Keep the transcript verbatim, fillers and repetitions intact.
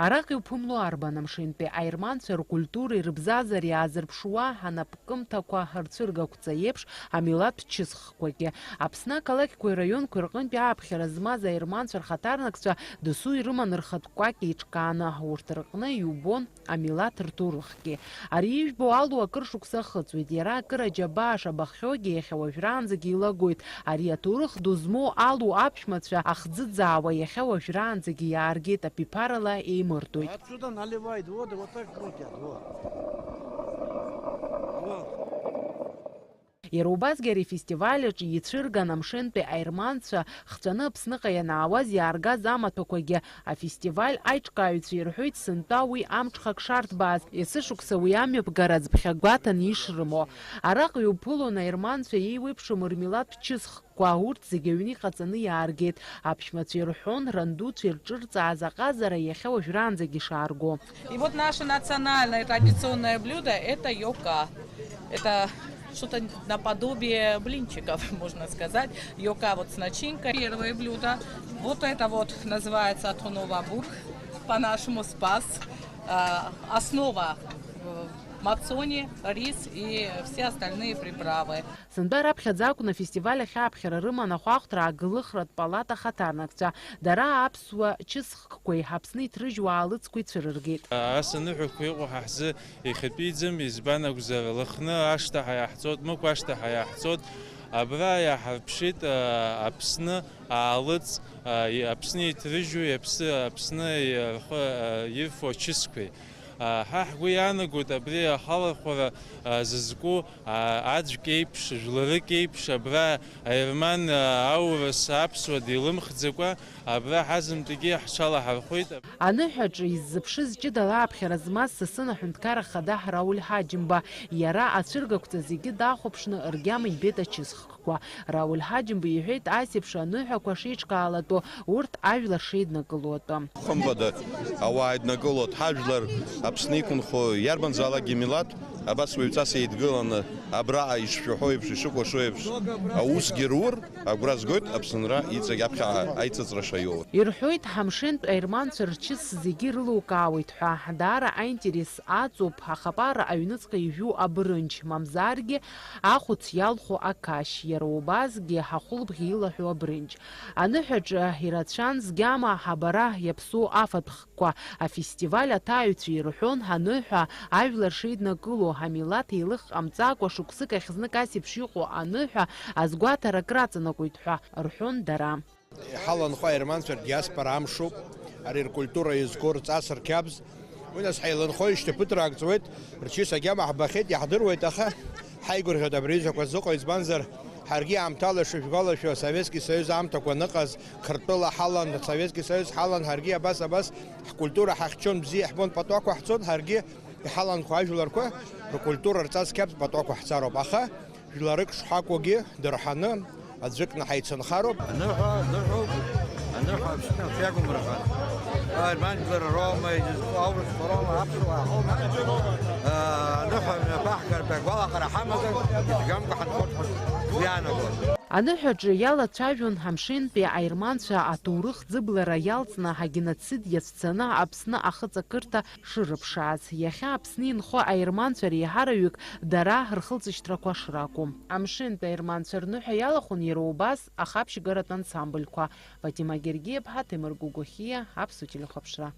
Араҟа иуԥымло арбан, амшынтәи аерманцәа ркультуреи рыбзазареи аазырԥшуа анапкымҭақәа рцәыргақәҵа еиԥш амилаҭтә чысхқәагьы. Аԥсны ақалақьқәеи раионқәеи рҟынтәи ааԥхьара змаз аерманцәа рхаҭарнакцәа досу ирыман рхатә кәакь еиҿкааны, урҭ рҟны иубон амилаҭ рҭоурыхгьы. Ари ижәбо алу акыр шықәса ахыҵуеит, иара акыр аџьабаа шабаххьоугьы иахьа уажәраанӡагьы илагоит. Ари аҭоурых ду змоу алу аԥшәмацәа ахӡыӡаауа иахьа уажәраанӡагьы иааргеит, аԥиԥарала еимырдоит. Отсюда наливает воду, вот так крутят, вот. Вот. Иара убасгьы ари афестиваль аҿы ицәырган амшынтәи аерманцәа хҵәаны Аԥсныҟа ианаауаз иааргаз амаҭәақәагьы. Афестиваль аиҿкааҩцәа ирҳәоит, сынтәа уи амҽхак шарҭбааз, есышықәса уи амҩаԥгара аӡбхьагәаҭаны ишрымоу. Араҟа иуԥылон аерманцәа еиуеиԥшым рмилаҭтә чысхқәа, урҭ зегьы аҩны иҟаҵаны иааргеит. Аԥшәмацәа ирҳәон, рандуцәа ирҿырҵааз аҟазара иахьа уажәраанӡагьы ишаарго. И вот наше национальное традиционное блюдо — это йока. Это что-то наподобие блинчиков, можно сказать. Йока вот с начинкой. Первое блюдо. Вот это вот называется тунова бук, по-нашему спас. А, основа, э, мацони, рис и все остальные приправы. Сынтәа раԥхьаӡа акәын афестиваль ахь ааԥхьара рыман ахәаахәҭра ааглыхратә палата ахаҭарнакцәа. Дара аԥсуа чысхкқәеи Аԥсны иҭрыжьуа аалыҵқәа ицәырыргеит. Ас аныҳәақәа иҟоу ҳа ҳзы ихьатәиӡам, избан акәзар, Лыхны ашҭа ҳаиаҳҵоит, Мықә ашҭа ҳаиаҳҵоит. Абра иаҳарԥшит, а, Аԥсны аалыҵ, а, и-, Аԥсны иҭрыжьуеи Аԥсы-, Аԥсны и-, рхы, а, ирфо ачысқәеи. А, ҳа ҳгәы иаанагоит абри ахалахәара, а, зызку, а, аӡәк еиԥш, жәларык еиԥш, абра аерман, а, аурыс аԥсуа деилымхӡакәа, абра ҳазымтәигьы ҳҽалаҳархәеит. Аныҳәаҿы иззыԥшыз ҷыдала аԥхьара змаз Сасын аҳәынҭқарра хада Рауль Ҳаџьымба, иара ацәыргақәҵа зегьы дахәаԥшны ргьама ибеит ачысхкқәа. Рауль Ҳаџьымба иҳәеит, ас еиԥш аныҳәақәа шеиҿкаалатәу, урҭ ажәлар шеиднакыло атәы. Хымԥада, ауаа еиднакылоит, ҳажәлар Аԥсны иқәынхо иарбанзаалакгьы милаҭ абас уаҩҵас еидгыланы, абраҟа ишшәаҳәо еиԥш, ишыкәашо еиԥш, аусгьы рур, агәра згоит Аԥсынра иҵегь аԥхьаҟа аицыҵра шаиоу. Ирҳәоит, ҳамшынтә аерманцәа рчыс зегьы ирылукаауеит ҳәа. Даара аинтерес аҵоуп ахапара аҩныҵҟа ижәу абырынџь, мамзаргьы ахәыц иалху ақашь, иара убасгьы ахәылбӷьы илаҳәо абырынџь. Аныҳәаҿы ирацәан згьама ҳабара иаԥсоу афатәхкқәа. Афестиваль аҭааҩцәа ирҳәон, аныҳәа ажәлар шеиднакыло, амилаҭ еилых ҟамҵакәа, шықәсык ахь знык ас еиԥш иҟоу аныҳәа азгәаҭара акраҵанакуеит ҳәа рҳәон дара. Иҳаланхо аерманцәа рдиаспора амшуп, ари ркультура иазку рҵас рқьабз. Уи нас ҳаиланхоижьҭеи ԥыҭраак ҵуеит, рчыс агьама ҳбахьеит, иаҳдыруеит, аха ҳаигәырӷьоит абри аҩызақәа зыҟоу, избанзар, ҳаргьы аамҭала шәышәгәалашәо, Советски Союз аамҭақәа аныҟаз, Қырҭтәыла ҳалан, Советски Союз ҳалан, ҳаргьы абас, абас ҳкультура ҳахьчон, бзиа иаҳбон, патуқәа ҳцон, ҳаргьы иҳаланхо ажәларқәа ркультура рҵас қьабз патуқәа ҳцароуп, аха жәларык шҳакәугьы дырҳаны, аӡәыкны ҳаицынхароуп. Аныҳәа, аныҳәоуп, аныҳәа Аԥсны шиакәым рҳәан. Арман жәлар роума, изызку аурысқәа роума, аԥсуаа ҳаума. Аныҳәа мҩаԥаҳгартә агәалаҟара ҳамазар, ишәгамкәа ҳанхоит ҳәа сгәы иаанагоит. Аныҳәаҿы иалацәажәон ҳамшынтәи аерманцәа аҭоурых ӡыблара иалҵны агеноцид иацәцаны Аԥсны ахыҵакырҭа шырыԥшааз. Иахьа Аԥсны инхо аерманцәа реиҳараҩык дара рхылҵышьҭрақәа шракәу. Амшынтә аерманцәа рныҳәа иалахәын иара убас ахаԥшьгаратә ансамбльқәа. Фатима Гергиаԥҳа, Ҭемыр Гогохиа, Аԥсуа телехәаԥшра.